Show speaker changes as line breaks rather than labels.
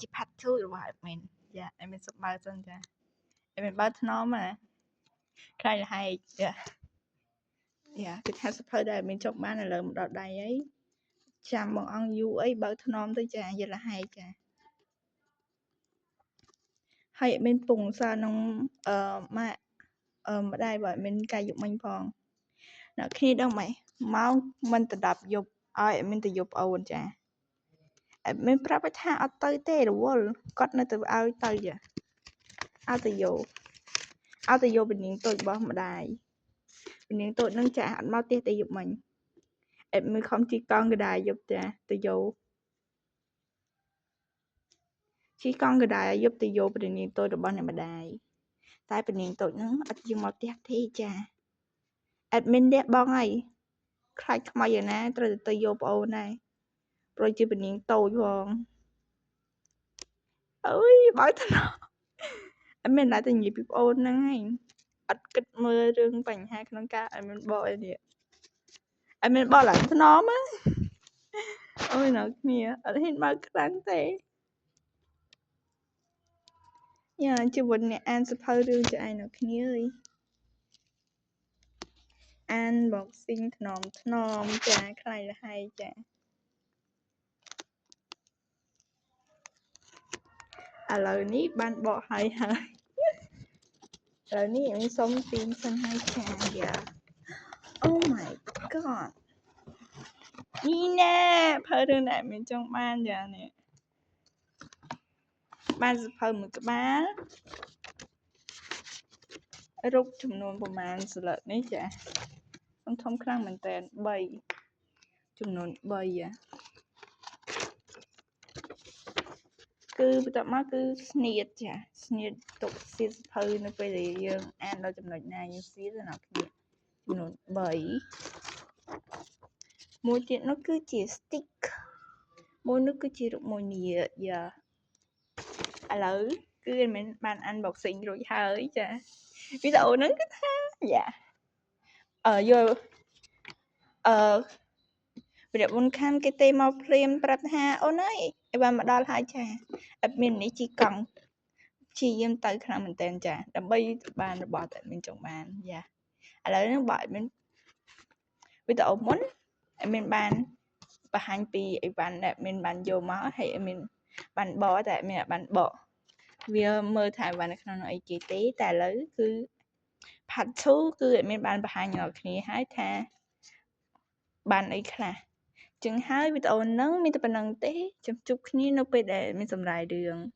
គឺជា part 2របស់ admin យ៉ា admin សុំបើកសិនចា admin បើកថ្នមណាខ្លាចលហែកយ៉ាយ៉ាគឺថាសភៅដែល admin ចង់បានឥឡូវមកដល់ដៃអីចាំបងអង្គយូរអីបើកថ្នមទៅចាយល់លហែកចាហើយ admin ពងសារក្នុងអឺម៉ាក់អឺម្ដាយបើ admin កាយយប់មិញផងអ្នកគ្នាដឹងម៉េចម៉ោងមិនទៅ10យប់ឲ្យ admin ទៅយប់អូនចា admin ប្រាប់ឲ្យថាអត់ទៅទេរវល់គាត់នៅទៅឲ្យទៅចាឲ្យទៅយកឲ្យទៅយកពនាងតូចរបស់ម្ដាយពនាងតូចនឹងចាអត់មកផ្ទះទេយប់មិញ admin ខំជិះកង់កដាយយប់ចាទៅយកជិះកង់កដាយយប់ទៅយកពនាងតូចរបស់អ្នកម្ដាយតែពនាងតូចនឹងអត់យាងមកផ្ទះទេចា admin លះបងហើយខ្លាចខ្មោចយ៉ាងណាត្រូវតែទៅយកប្អូនដែរព្រោះជាពនាងតូចផងអើយបើថ្នអត់មានណាតែនិយាយពីប្អូនហ្នឹងឯងអត់គិតមើលរឿងបញ្ហាក្នុងការឲ្យមានបកអីនេះឲ្យមានបកឡើងថ្នមណាអូយនៅគ្នាអត់ហ៊ានបើកខ្លាំងទេយ៉ាជីវិតអ្នកអានសភៅរឿងចាឯងនៅគ្នាអើយអាន boxing ថ្នមថ្នមចាខ្លាយលហើយចាឥឡូវនេះបានបកហើយហើយឥឡូវនេះខ្ញុំសុំទីងសិនហើយចាយ៉ា Oh my god នេះណែភៅរឿងដែលមានចង់បានយ៉ានេះបានសភៅមួយក្បាលរូបចំនួនប្រមាណសន្លឹកនេះចាធំធំខ្លាំងមែនតើ3ចំនួន3យ៉ាគឺបន្ទាប់មកគឺស្នៀតចាស្នៀតទុកសៀតសភៅនៅពេលដែលយើងអានដល់ចំណុចណាយើងសៀតដល់គ្នាចំនួន3មួយទៀតនោះគឺជា stick មួយនោះគឺជារូបមួយនាយ៉ាឥឡូវគឺមិនបាន unboxing រួចហើយចាវីដេអូហ្នឹងគឺថាយ៉ាអឺយកអឺវរៈបុនខាំគេទេមកភ្លាមប្រាប់ថាអូនអើយអីបានមកដល់ហើយចាអត់មាននេះជីកង់ព្យាយាមទៅខ្លាំងមែនតើចាដើម្បីបានរបស់តែមានចង់បានយ៉ាឥឡូវហ្នឹងបើអត់មានវីដេអូមុនអត់មានបានបង្ហាញពីអីវ៉ាន់ដែលមានបានយកមកហើយអត់មានបានបកតែមានបានបកវាមើលថាអីវ៉ាន់នៅក្នុងនោះអីគេទេតែឥឡូវគឺ part 2គឺអត់មានបានបង្ហាញដល់គ្នាហើយថាបានអីខ្លះចឹងហើយវីដេអូហ្នឹងមានតែប៉ុណ្្នឹងទេចាំជួបគ្នានៅពេលដែលមានសម្រាយរឿង។